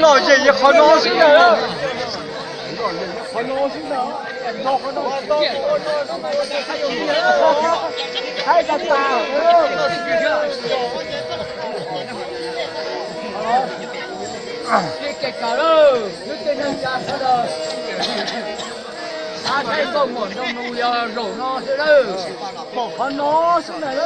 Lom zem qhov no xwb ntag. Qhov no xwb ntag. Pom qhov no xwb ntag.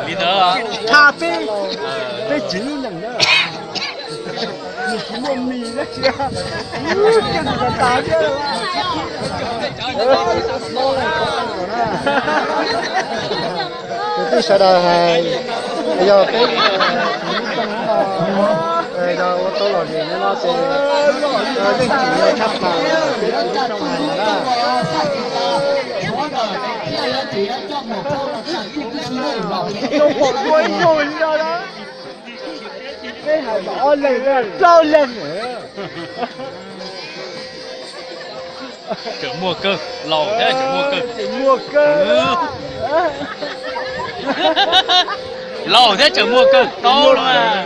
Li ntawd. Tha peb, peb tsev lub neej na. Nws tsis muaj mis na, cia nws tas tas thiab. Tus tij sawv daws hais, yog peb tsis muaj rooj no, yog ua tau lom zem li no ces yeej tsis yog tshaj plaws peb tsis muaj rooj hais no na. Peb hais ob leeg, plaub leeg. Tseem muaj kawg, laus thiab tseem muaj kawg. Tseem muaj kawg. Laus thiab tseem muaj kawg, tau los mas.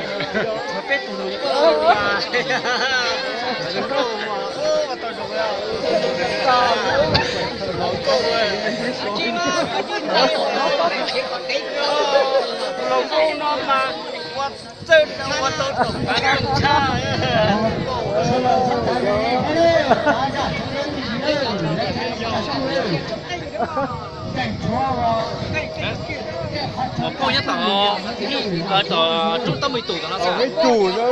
Poj nyob tom, tom trung tâm ib tug tom no xwb. Ib tug no.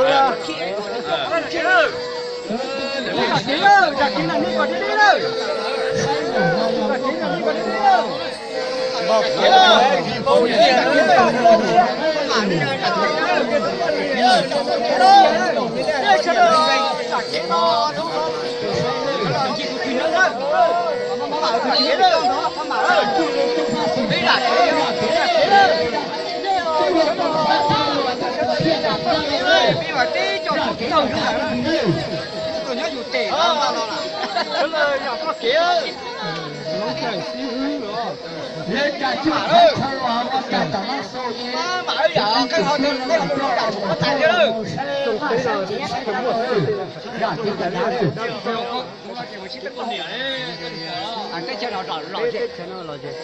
Teb chaws no lom zem,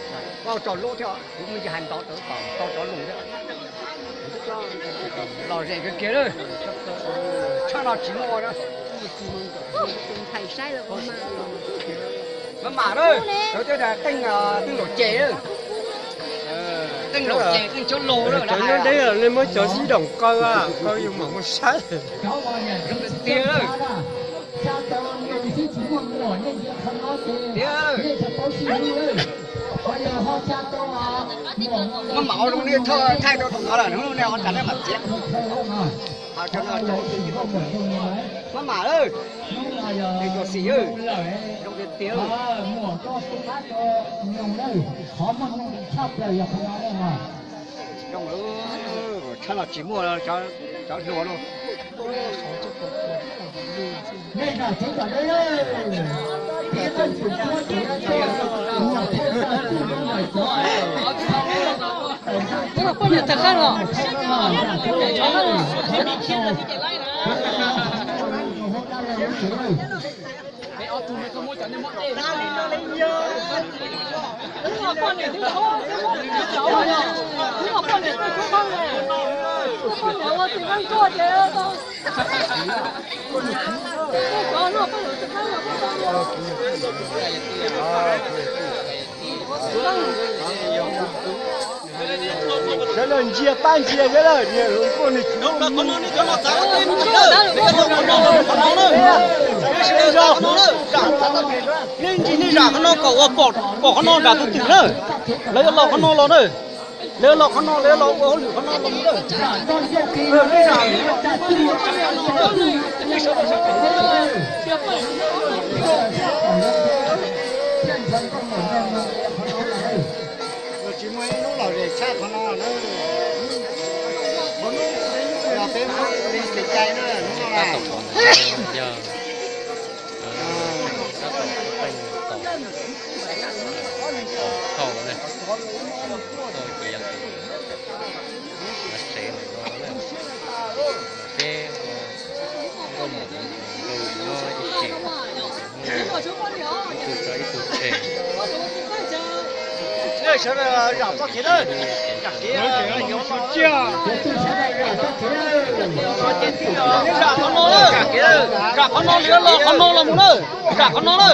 tau rau lub thiab, kuv me ntsis hais ntau rau kom tau rov lus thiab. Lom zem kawg kiag lawm. Tshaj no tsis muaj ua na. Maj mam lawm, cov tej teej, teej laus ces lawm. Teej laus ces, teej cov laus lawm. Cov nyob deb lawm nej muab cov sib doom qaw, qaw yus mam mus saib. Tiag lawm. Tiag lawm. Maj mam ua zoo nej thaij rau tom qhov lawm, hnub no nej ho tas nej mam txiav. Maj mam lawm. Tus xim, zoo tiag tiag. Zoo, tshaj no tsis muaj cov hluas no. Sawv daws ntsia pab ntsia thiab lawm, niag hluas nkauj nws tsis muaj mis. Nej ntsis nej zam qhov no kom ua pom qhov no nram tus twm na. Lawv yuav los qhov no los na. Lawv los qhov no, lawv los ua hauj lwm qhov no los na. Nej zam, nej zam, nej zam, Tab tom pom yog tab tom pheej tom thauj na, thauj ces yog tus lav sev ntawm no na, peb nkauj muam nkaus nyob ib sim, ib tug tso ib tug tseg. Zam qhov no, zam qhov no, los qhov no los mus na, zam qhov no na.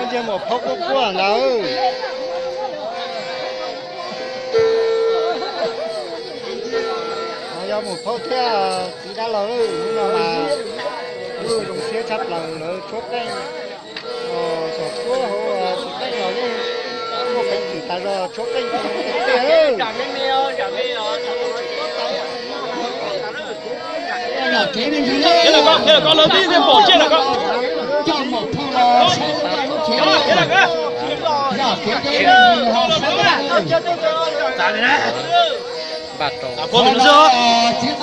Ntsia muam phauj quaj quaj ntawd. Yog muam phauj thiab txiv dab laug, hnub no mas zoo siab tshaj plaws, lawv tshuab qeej, xyom tshuab hauv tsis qeej los yeej muaj peev xwm tas zog tshuab qeej. Npaj rau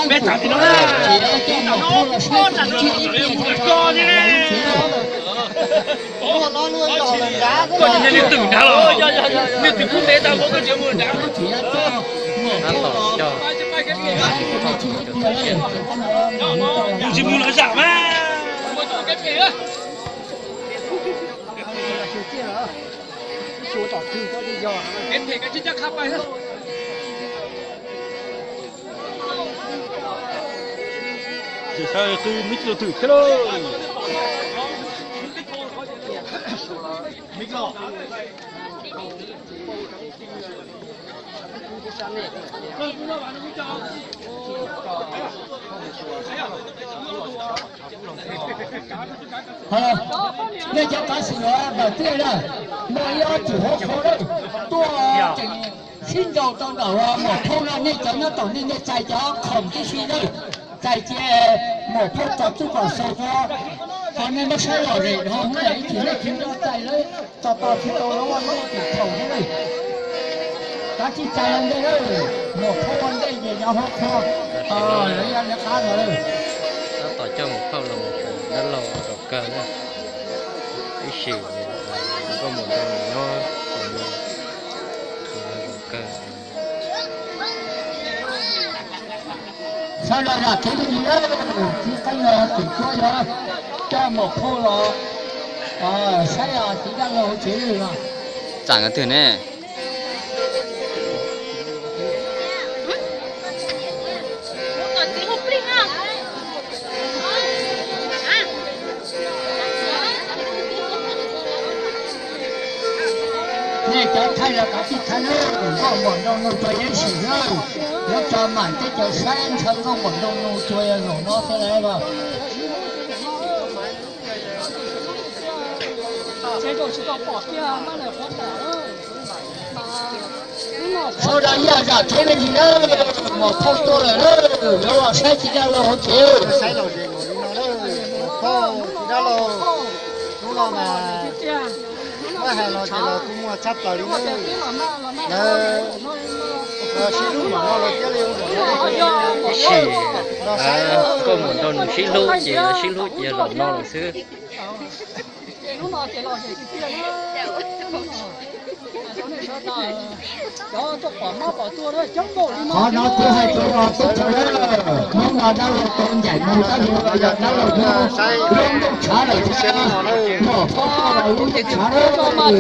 peb txav tim no na. Koj ces yog leej twg nrad los, leej twg kub ntev tag npaum koj tseem mus nrad. Mus tsis mus lawv zam mas. Ces sawv qw mib los thwm thiab lauj. Nej cov kav xwm ntawm twg na, muaj ib ob tug hauv qhov lawm, tuaj tseem sib nraus rau ntawm muam phauj no, nej cov nyob tom nej, nej txais cov khoom tib si lawm, txais cia muam phauj tso txuj kom xaus rau, qhov nej muab saib lom zem dhau hnub ib chim nej tsis nco txais lawm, tso tau tsis tau lawm ua nej tim khoom thiab lawm. Kav tsij txais los ntej lawm, muam phauj ua ntej ces cov hauv qhov lawv yog li qab ntawd lawm. Tab tom coj muam phauj los mus dab laug zaum kawg na. Ib sim nkauj muam nraug nus nyob zaum kawg. Sawv daws zam kev li lawm, txiv qeej los tseem tuaj yuav coj muam phauj los saib txiv dab laug tsev lawm. Txam nkawd twg ne? Nej cov thaij los kav tsij thaij nawb, nkauj muam nraug nus tsuas yeej sim nawb, yuav tso mam tej cav saib ntshaw nkauj muam nraug nus tsuas yog zaum no thiab lawm. Sawv daws ib yam zam kev me ntsis nawb, muam phauj tuaj lawm na, yuav los saib txiv dab laug hauv tsev. Saib lom zem mus li no na, muam phauj txiv dab laug, hnub no mas muab hais los ces los kua muag tshaj plaws li na. Lawv sib hlub npaum no los thiaj li ua npaum no. Tab sis nkauj muam nraug nus sib hlub ces sib hlub ces zaum no lawm xwb. Qhov no kuv hais rau teb chaws na, hnub no dab laug tau ncaim mus dab laug los yog dab laug hnub lub ntuj tshav lawm thiab, muam phauj tuaj los lub ntuj tshav lawm.